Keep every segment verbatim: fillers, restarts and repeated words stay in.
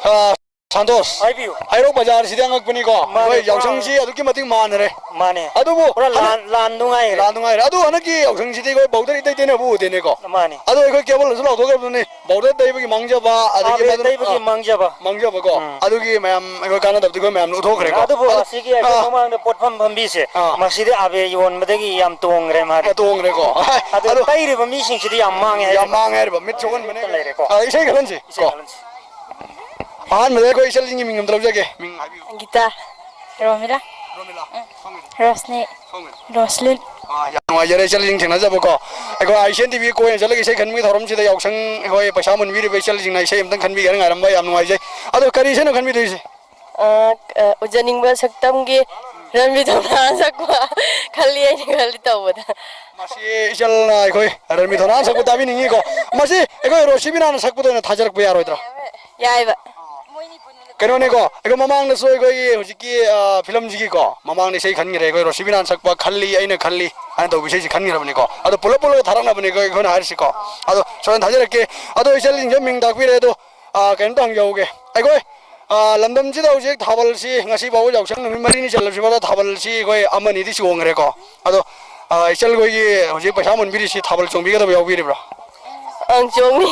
ꯑ, ꯁꯟꯇꯣꯁ, ꯍꯥꯏꯕꯤꯌꯨ꯫ ꯍꯩꯔꯣꯛ ꯕꯖꯥꯔꯁꯤꯗꯤ ꯑꯉꯛꯄꯅꯤꯀꯣ꯫ ꯃꯥꯅꯦ, ꯑꯩꯈꯣꯏ ꯄꯨꯔꯥ ꯌꯥꯎꯁꯪꯁꯤ ꯑꯗꯨꯛꯀꯤ ꯃꯇꯤꯛ ꯃꯥꯟꯅꯔꯦ꯫ ꯃꯥꯅꯦ꯫ ꯑꯗꯨꯕꯨ ꯄꯨꯔꯥ ꯍꯟꯗꯛ ꯂꯥꯟ, ꯂꯥꯟ ꯅꯨꯡꯉꯥꯏꯔꯦ꯫ ꯂꯥꯟ ꯅꯨꯡꯉꯥꯏꯔꯦ꯫ ꯑꯗꯨ ꯍꯟꯗꯛꯀꯤ ꯌꯥꯎꯁꯪꯁꯤꯗꯤ ꯑꯩꯈꯣꯏ ꯕꯧꯗꯔ ꯏꯇꯩ ꯇꯩꯅꯕ ꯎꯗꯦꯅꯦꯀꯣ꯫ ꯃꯥꯅꯦ꯫ ꯑꯗꯨ ꯑꯩꯈꯣꯏ ꯀꯦꯕꯜꯗꯁꯨ ꯂꯥꯎꯊꯣꯛꯈ꯭ꯔꯕꯅꯤ꯫ ꯕꯧꯗꯔ ꯇꯩꯕꯒꯤ ꯃꯥꯡꯖꯕ, ꯑꯗꯒꯤ ꯑꯕꯦꯔ ꯃꯗꯨꯅ, ꯇꯩꯕꯒꯤ ꯑ, ꯃꯥꯡꯖꯕ꯫ ꯃꯥꯡꯖꯕꯀꯣ꯫ ꯎꯝ꯫ ꯑꯗꯨꯒꯤ ꯃꯌꯥꯝ ꯑꯩꯈꯣꯏ ꯀꯥꯟꯅꯗꯕꯗꯤ ꯑꯩꯈꯣꯏ ꯃꯌꯥꯝꯅ ꯎꯠꯊꯣꯛꯈ꯭ꯔꯦꯀꯣ꯫ ꯑꯗꯨꯕꯨ ꯑꯗꯨ, ꯑꯁꯤꯒꯤ ꯑꯩꯈꯣꯏ ꯑ, ꯃꯃꯥꯡꯗ ꯄꯣꯠꯐꯝ ꯐꯝꯕꯤꯁꯦ, ꯑ꯫ ꯃꯁꯤꯗꯤ ꯑꯕꯦꯔ ꯌꯣꯟꯕꯗꯒꯤ ꯌꯥꯝ ꯇꯣꯡꯈ꯭ꯔꯦ ꯃꯥꯗꯤ꯫ ꯑ, ꯇꯣꯡꯈ꯭ꯔꯦꯀꯣ꯫ ꯑꯗꯨ ꯑꯗꯣ ꯇꯩꯔꯤꯕ ꯃꯤꯁꯤꯡꯁꯤꯗꯤ ꯌꯥꯝ ꯃꯥꯡꯉꯦ ꯌꯥꯝ ꯍꯥꯏꯔꯤꯕ꯫ ꯃꯥꯡꯉꯦ ꯍꯥꯏꯔꯤꯕ꯫ ꯃꯤꯠ ꯁꯣꯛꯍꯟꯕꯅꯦ꯫ ꯂꯩꯔꯦꯀꯣ꯫ ꯑ, ꯏꯁꯩ ꯈꯜꯍꯟꯁꯤ ꯏꯁꯩ ꯀꯣ꯫ ꯈꯜꯍꯟꯁꯤ꯫ ꯑꯍꯥꯟꯕꯗ ꯑꯩꯈꯣꯏ ꯏꯆꯜꯁꯤꯡꯒꯤ ꯃꯤꯡ ꯑꯝꯇ ꯂꯧꯖꯒꯦ꯫ ꯃꯤꯡ ꯍꯥꯏꯕꯤꯌꯨ꯫ ꯒꯤꯇꯥ꯫ ꯔꯣꯃꯤꯂꯥ꯫ ꯔꯣꯃꯤꯂꯥ꯫ ꯎꯝ꯫ ꯁꯣꯝꯒꯤꯗꯤ? ꯔꯣꯁꯅꯤ꯫ ꯁꯣꯝꯒꯤꯗꯤ? ꯔꯣꯁꯂꯤꯟ꯫ ꯑꯥ, ꯌꯥꯝ ꯅꯨꯡꯉꯥꯏꯖꯔꯦ ꯏꯆꯜꯁꯤꯡ ꯊꯦꯡꯅꯖꯕꯀꯣ꯫ ꯑꯩꯈꯣꯏ I C and T V ꯀꯣꯏꯅ ꯆꯠꯂꯒ ꯏꯁꯩ ꯈꯟꯕꯒꯤ ꯊꯧꯔꯝꯁꯤꯗ ꯌꯥꯎꯁꯪ ꯑꯩꯈꯣꯏ ꯄꯩꯁꯥ ꯃꯨꯟꯕꯤꯔꯤꯕ ꯏꯆꯜꯁꯤꯡꯅ ꯏꯁꯩ ꯑꯝꯇꯪ ꯈꯟꯕꯤꯒꯦꯅ ꯉꯥꯏꯔꯝꯕ ꯌꯥꯝ ꯅꯨꯡꯉꯥꯏꯖꯩ꯫ ꯑꯗꯣ ꯀꯔꯤ ꯏꯁꯩꯅꯣ ꯈꯟꯕꯤꯗꯣꯏꯁꯦ? ꯑ, ꯑ, ꯎꯖꯅꯤꯡꯕ ꯁꯛꯇꯝꯒꯤ ꯔꯟꯕꯤ ꯊꯧꯅꯥ ꯁꯛꯄ ꯈꯜꯂꯤ ꯑꯩꯅ ꯈꯜꯂꯤ ꯇꯧꯕꯗ꯫ ꯃꯁꯤ ꯏꯆꯜꯅ ꯑꯩꯈꯣꯏ ꯔꯟꯕꯤ ꯊꯧꯅꯥ ꯁꯛꯄ ꯇꯥꯕꯤꯅꯤꯡꯉꯤꯀꯣ꯫ ꯃꯁꯤ ꯑꯩꯈꯣꯏ ꯔꯣꯁꯤꯕꯤꯅꯥꯅ ꯁꯛꯄꯗ ꯑꯣꯏꯅ ꯊꯥꯖꯔꯛꯄ ꯌꯥꯔꯣꯏꯗ꯭ꯔꯣ? ꯌꯥꯏꯕ꯫ ꯀꯩꯅꯣꯅꯦꯀꯣ, ꯑꯩꯈꯣꯏ ꯃꯃꯥꯡꯗꯁꯨ ꯑꯩꯈꯣꯏꯒꯤ ꯍꯧꯖꯤꯛꯀꯤ, ꯑ, ꯐꯤꯂꯝꯁꯤꯒꯤꯀꯣ, ꯃꯃꯥꯡꯗ ꯏꯁꯩ ꯈꯟꯈ꯭ꯔꯦ ꯑꯩꯈꯣꯏ ꯔꯣꯁꯤꯕꯤꯅꯥꯅ ꯁꯛꯄ ꯈꯜꯂꯤ ꯑꯩꯅ ꯈꯜꯂꯤ ꯍꯥꯏꯅ ꯇꯧꯕ ꯏꯁꯩꯁꯤ ꯈꯟꯈ꯭ꯔꯕꯅꯤꯀꯣ꯫ ꯑꯗꯣ ꯄꯨꯂꯞ ꯄꯨꯜꯂꯒ ꯊꯥꯔꯛꯅꯕꯅꯤꯀꯣ ꯑꯩꯈꯣꯏꯅ ꯍꯥꯏꯔꯤꯁꯤꯀꯣ꯫ ꯑꯗꯣ ꯁꯣꯏꯗꯅ ꯊꯥꯖꯔꯛꯀꯦ꯫ ꯑꯗꯣ ꯏꯆꯜꯁꯤꯡꯁꯦ ꯃꯤꯡ ꯇꯥꯛꯄꯤꯔꯦ꯫ ꯑꯗꯣ ꯑ, ꯀꯩꯅꯣꯝꯇ ꯍꯪꯖꯍꯧꯒꯦ꯫ ꯑꯩꯈꯣꯏ, ꯑ, ꯂꯝꯗꯝꯁꯤꯗ ꯍꯧꯖꯤꯛ ꯊꯥꯕꯜꯁꯤ ꯉꯁꯤ ꯐꯥꯎꯕ ꯌꯥꯎꯁꯪ ꯅꯨꯃꯤꯠ ꯃꯔꯤꯅꯤ ꯆꯜꯂꯕꯁꯤ ꯐꯥꯎꯗ ꯊꯥꯕꯜꯁꯤ ꯑꯩꯈꯣꯏ ꯑꯃꯅꯤꯗꯤ ꯆꯣꯡꯈ꯭ꯔꯦꯀꯣ꯫ ꯑꯗꯣ, ꯑ, ꯏꯆꯜꯈꯣꯏꯒꯤ ꯍꯧꯖꯤꯛ ꯄꯩꯁꯥ ꯃꯨꯟꯕꯤꯔꯤꯁꯤ ꯊꯥꯕꯜ ꯆꯣꯡꯕꯤꯒꯗꯕ ꯌꯥꯎꯕꯤꯔꯤꯕ꯭ꯔꯥ? ꯑꯪ, ꯆꯣꯡꯅꯤ꯫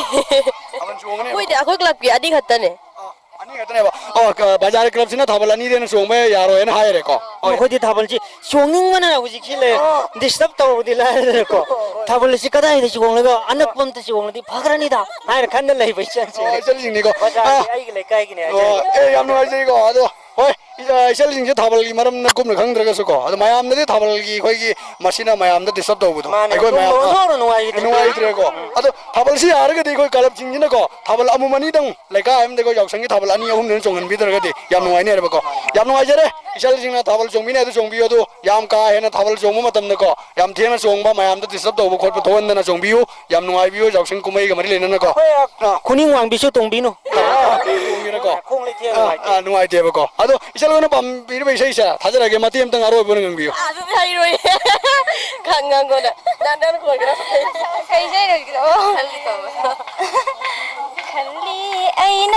ꯊꯥꯕꯜ ꯆꯣꯡꯒꯅꯦꯕ? ꯑꯩꯈꯣꯏꯗꯤ ꯑꯩꯈꯣꯏ ꯀ꯭ꯂꯕꯀꯤ ꯑꯅꯤ ꯈꯛꯇꯅꯦ꯫ ꯑ, ꯑꯅꯤ ꯈꯛꯇꯅꯦꯕ꯫ ꯑꯣ, ꯀ-, ꯕꯖꯥꯔ ꯀ꯭ꯂꯕꯁꯤꯅ ꯊꯥꯕꯜ ꯑꯅꯤꯗꯩ ꯍꯦꯟꯅ ꯆꯣꯡꯕ ꯌꯥꯔꯣꯏꯅ ꯍꯥꯏꯔꯦꯀꯣ꯫ ꯍꯣꯏ꯫ ꯑꯩꯈꯣꯏꯗꯤ ꯊꯥꯕꯜꯁꯤ ꯆꯣꯡꯅꯤꯡꯕꯅ ꯍꯧꯖꯤꯛꯁꯤ ꯂꯩ꯫ ꯑ꯫ ꯗꯤꯁꯇꯔꯕ ꯇꯧꯕꯗꯤ ꯂꯥꯏꯔꯗꯅꯀꯣ꯫ ꯊꯥꯕꯜ ꯑꯁꯤ ꯀꯗꯥꯏꯗ ꯆꯣꯡꯂꯒ ꯑꯅꯛꯄ ꯑꯝꯇ ꯆꯣꯡꯂꯗꯤ ꯐꯒ꯭ꯔꯅꯤꯗ ꯍꯥꯏꯅ ꯈꯟꯅ ꯂꯩꯕ ꯏꯆꯜꯁꯦ꯫ ꯑꯣ, ꯏꯆꯜꯁꯤꯡꯅꯤꯀꯣ꯫ ꯕꯖꯥꯔꯒꯤ ꯑ꯫ ꯑꯩꯒꯤ ꯂꯩꯀꯥꯏꯒꯤꯅꯦ ꯑꯣ, ꯍꯥꯏꯖꯔꯤꯕ꯫ ꯑꯦ, ꯌꯥꯝ ꯅꯨꯡꯉꯥꯏꯖꯩꯀꯣ꯫ ꯑꯗꯣ, ꯍꯣꯏ, ꯏꯆꯥ-, ꯏꯆꯜꯁꯤꯡꯁꯦ ꯊꯥꯕꯜꯒꯤ ꯃꯔꯝꯗ ꯀꯨꯞꯅ ꯈꯪꯗ꯭ꯔꯒꯁꯨꯀꯣ, ꯑꯗꯣ ꯃꯌꯥꯝꯅꯗꯤ ꯊꯥꯕꯜꯒꯤ ꯑꯩꯈꯣꯏꯒꯤ ꯃꯁꯤꯅ ꯃꯌꯥꯝꯗ ꯗꯤꯁꯇꯔꯕ ꯇꯧꯕꯗꯣ꯫ ꯃꯥꯅꯦ, ꯑꯩꯈꯣꯏ ꯃꯌꯥꯝ, ꯑꯗꯨꯝꯕ ꯑ, ꯑꯣꯟꯊꯣꯛꯅ ꯅꯨꯡꯉꯥꯏꯈꯤꯗ꯭ꯔꯦ꯫ ꯅꯨꯡꯉꯥꯏꯇ꯭ꯔꯦꯀꯣ꯫ ꯎꯝ꯫ ꯑꯗꯣ ꯊꯥꯕꯜꯁꯤ ꯌꯥꯔꯒꯗꯤ ꯑꯩꯈꯣꯏ ꯀ꯭ꯂꯕꯁꯤꯡꯁꯤꯅꯀꯣ, ꯊꯥꯕꯜ ꯑꯃꯃꯝ ꯑꯅꯤꯗꯪ ꯂꯩꯀꯥꯏ ꯑꯃꯗ ꯑꯩꯈꯣꯏ ꯌꯥꯎꯁꯪꯒꯤ ꯊꯥꯕꯜ ꯑꯅꯤ ꯑꯍꯨꯝꯗꯅ ꯆꯣꯡꯍꯟꯕꯤꯗ꯭ꯔꯒꯗꯤ ꯌꯥꯝ ꯅꯨꯡꯉꯥꯏꯅꯤ ꯍꯥꯏꯕꯀꯣ꯫ ꯌꯥꯝ ꯅꯨꯡꯉꯥꯏꯖꯔꯦ꯫ ꯏꯆꯜꯁꯤꯡꯅ ꯊꯥꯕꯜ ꯆꯣꯡꯕꯤꯅꯤ ꯑꯗꯨ ꯆꯣꯡꯕꯤꯌꯨ꯫ ꯑꯗꯨ ꯌꯥꯝ ꯀꯥ ꯍꯦꯟꯅ ꯊꯥꯕꯜ ꯆꯣꯡꯕ ꯃꯇꯝꯗꯀꯣ, ꯌꯥꯝ ꯊꯦꯡꯅ ꯆꯣꯡꯕ, ꯃꯌꯥꯝꯗ ꯗꯤꯁꯇꯔꯕ ꯇꯧꯕ ꯈꯣꯠꯄ ꯊꯣꯛꯍꯟꯗꯅ ꯆꯣꯡꯕꯤꯌꯨ꯫ ꯌꯥꯝ ꯅꯨꯡꯉꯥꯏꯕꯤꯌꯨ ꯌꯥꯎꯁꯪ ꯀꯨꯝꯍꯩꯒ ꯃꯔꯤ ꯂꯩꯅꯅꯀꯣ꯫ ꯑꯩꯈꯣꯏ, ꯑꯥ꯫ ꯈꯨꯅꯤꯡ ꯋꯥꯡꯕꯤꯁꯨ ꯇꯣꯡꯕꯤꯅꯨ꯫ ꯑꯥ, ꯇꯣꯡꯕꯤꯅꯀꯣ꯫ ꯈꯣꯡ ꯂꯩꯊꯦꯛꯑ ꯑꯥ, ꯅꯨꯡꯉꯥꯏꯇꯦ꯫ ꯑꯥ, ꯅꯨꯡꯉꯥꯏꯇꯦꯕꯀꯣ꯫ ꯑꯗꯣ ꯏꯆꯜ ꯍꯣꯏꯅ ꯄꯥꯝꯕꯤꯔꯤꯕ ꯏꯁꯩꯁꯦ ꯊꯥꯖꯔꯛꯑꯒꯦ ꯃꯇꯦꯛ ꯑꯃꯇꯪ ꯑꯔꯣꯏꯕ ꯑꯣꯏꯅ ꯉꯪꯕꯤꯌꯨ꯫ ꯑꯗꯨꯗꯤ ꯍꯩꯔꯣꯏꯌꯦ꯫ ꯈꯪ-, ꯉꯪꯉꯣꯅ꯫ ꯅꯪ, ꯅꯪ ꯈꯣꯏꯒꯦꯔꯥ? ꯀꯩ ꯏꯁꯩꯅꯣ ꯁꯤꯗꯣ? ꯈꯜꯂꯤ ꯑꯩꯅ